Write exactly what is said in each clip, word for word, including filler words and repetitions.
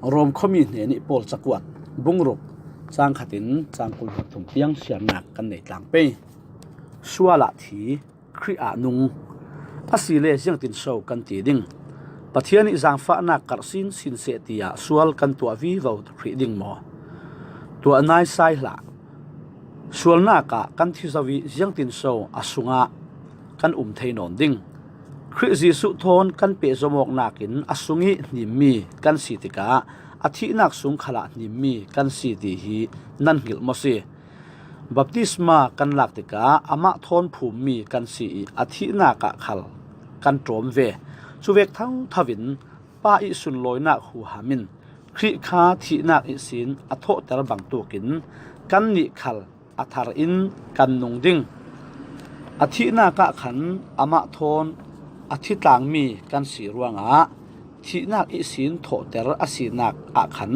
Rom khuami hnenih Paul cakuat, bung ruk, cang khatin cang kul thum tiang siarnak kan nei tlang pei. Sual ah thi, Khrih ah nung. A si le ziangtin so kan ti ding? Pathian ih zangfahnak karh sinsin seh tiah sual kan tuah vivo hrih ding maw? Tuah nai sai hlah. Sualnak ah kan thi zo ih ziangtin so a sungah kan um thei nawn ding? Khrih Jesuh thawn kan pehzom awknak in a sung ih hnimmi kan si tikah a thihnak sung khalah hnimmi kan si ti hi nan hngilh maw si? Baptisma kan lak tikah amah thawn phummi kan si ih a thihnak ah khal kan ṭawm ve. Cuvek thotho in Pa ih sunlawinak huham in Khrih kha thihnak ihsin a thawhter bangtuk in kannih khal a thar in kan nung ding. A thihnak ah khan amah thawn a thi tlangmi kan si ruangah thihnak ihsin thawhter a sinak ah khan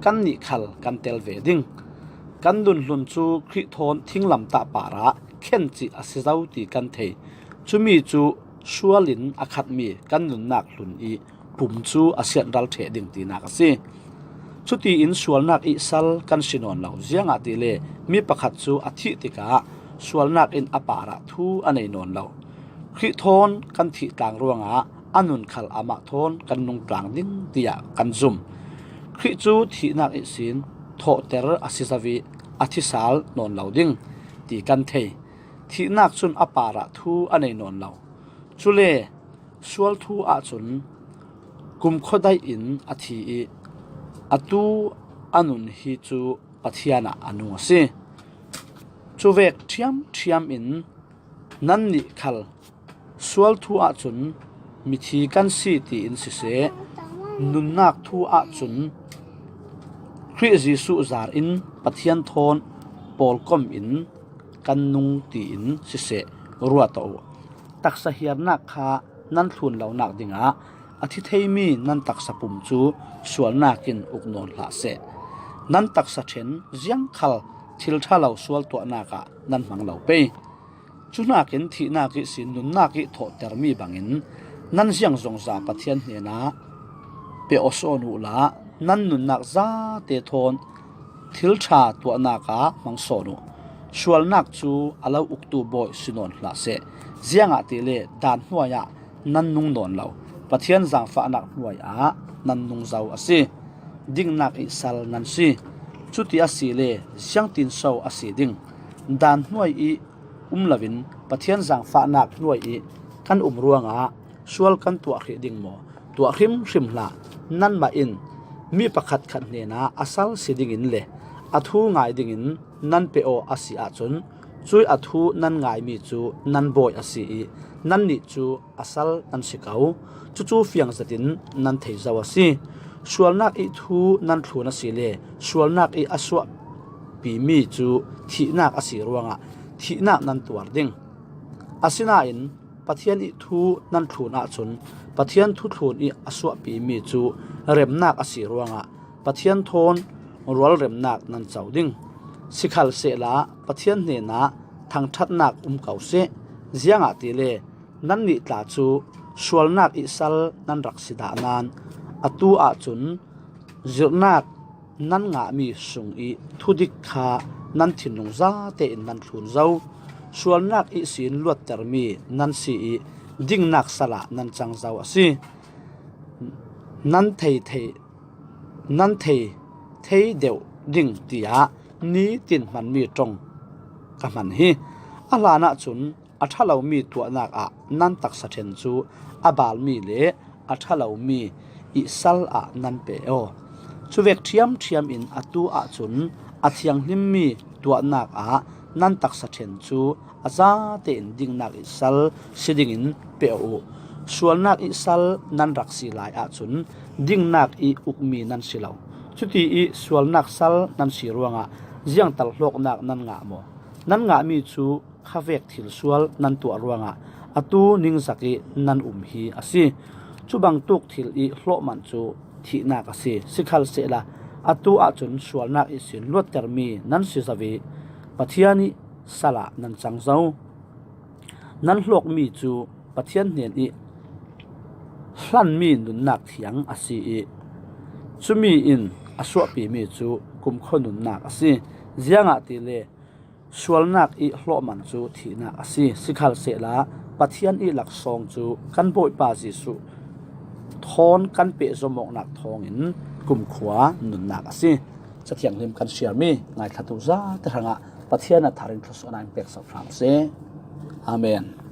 kannih khal kan tel ve ding. Kan nunhlun cu Khrih thawn thinglamtah parah khencih a si zo ti kan thei. Cumi cu sual in a khatmi kan nunnak hlun ih pum cu a sianral ṭheh ding tinak a si. Cutiin sualnak ih sal kan si nawn lo, ziangahtile mi pakhat cu a thih tikah sualnak in a parah thu a nei nawn lo. Khrih thawn kan thih tlang ruangah a nun khal amah thawn kan nung tlang ding tiah kan zum. Khrih cu thihnak ihsin thawhter a si zo ih a thi sal nawn lo ding ti kan thei. Thihnak cun a parah thu a nei nawn lo. Cule sual thu ahcun kumkhua daih in a thi ih atu a nun hi cu Pathian ah a nung a si. Cuvek ṭhiamṭhiam in nannih khal sual thu ahcun mithi kan si tiin siseh, nunnak thu ahcun Khrih Jesuh zar in Pathian thawn pawlkom in kan nung tiin siseh, ruat aw uh. Taksa hiarnak kha nan thlun lonak dingah a thi theimi nan taksa pum cu sualnak in uk nawn hlah seh. Nan taksa ṭhen ziangkhal thil ṭha lo sual tuahnak ah nan hmang lo pei. Cuhnakin thihnak ihsin nunnak ih thawhtermi bangin nan ziang zongza Pathian hnenah pe aw sawn uhla, nan nunnak zate thawn thil ṭha tuahnak ah hmang sawn uh. Sualnak cu a lo uktu bawi si nawn hlah seh, ziangahtile dan hnuai ah nan nung nawn lo, Pathian zangfahnak hnuai ah nan nung zo a si. Dingnak ih sal nan si. Cuti asile ziangtin so a si ding? Dan hnuai ih um loin Pathian zangfahnak hnuai ih kan um ruangah sual kan tuah hrih ding maw? Tuah hrimhrim hlah. Nanmah in mi pakhatkhat hnenah a sal si dingin le a thu ngai dingin nan pe aw a si ahcun, cuih a thu nan ngaimi cu nan bawi a si ih nannih cu a sal nan si ko. Cucu fiang zetin nan thei zo a si. Sualnak ih thu nan thlun asile sualnak ih a suahpimi cu thihnak a si ruangah thihnak nan tuar ding. Asinain Pathian ih thu nan thlun ahcun Pathian thu thlun ih a suahpimi cu remnak a si ruangah Pathian thawn rualremnak nan co ding. Sikhalsehla Pathian hnenah thangṭhatnak um ko seh, ziangahtile nannih tla cu sualnak ih sal nan rak si dah nain atu ahcun zirhnak nan ngahmi sung ih thudik kha nan thinlung zate in nan thlun zo. Sualnak ihsin luattermi nan si ih dingnak sal ah nan cang zo a si. Nan thei thei, nan thei thei deuh ding tiah nitin hmanmi ṭong ka hman hi. A hlan ahcun a ṭha lomi tuahnak ah nan taksa ṭhen cu a balmi le a ṭha lomi ih sal ah nan pe aw. Cuvek ṭhiamṭhiam in atu ahcun a thianghlimmi tuahnak ah nan taksa ṭhen cu a zate in dingnak ih sal si dingin pe aw uh. Sualnak ih sal nan rak si lai ahcun dingnak ih ukmi nan si lo. Cuti ih sualnak sal nan si ruangah ziangtal hlawknak nan ngah maw? Nan ngahmi cu khavek thil sual nan tuah ruangah atu ningzak ih nan um hi a si. Cubangtuk thil ih hlawhmanh cu thihnak a si. Sikhalsehla atu ahcun sualnak ihsin luattermi nan si zo ih Pathian ih sal ah nan cang zo. Nan hlawkmi cu Pathian hnen ih hlanmi nunnak thiang a si ih Cumi in a suahpimi cu kumkhua nunnak a si, ziangahtile sualnak i hlawhman cu thihnak a si. Sikhalsehla Pathian i laksawng cu kan Bawipa Jesuh thawn kan pehzom awknak thawngin kumkhua nunnak a si. Cathianghlim kan siarmi ngaithlatu zate hrangah Pathian a thar in thluasuahnak in peksak hram seh. Amen.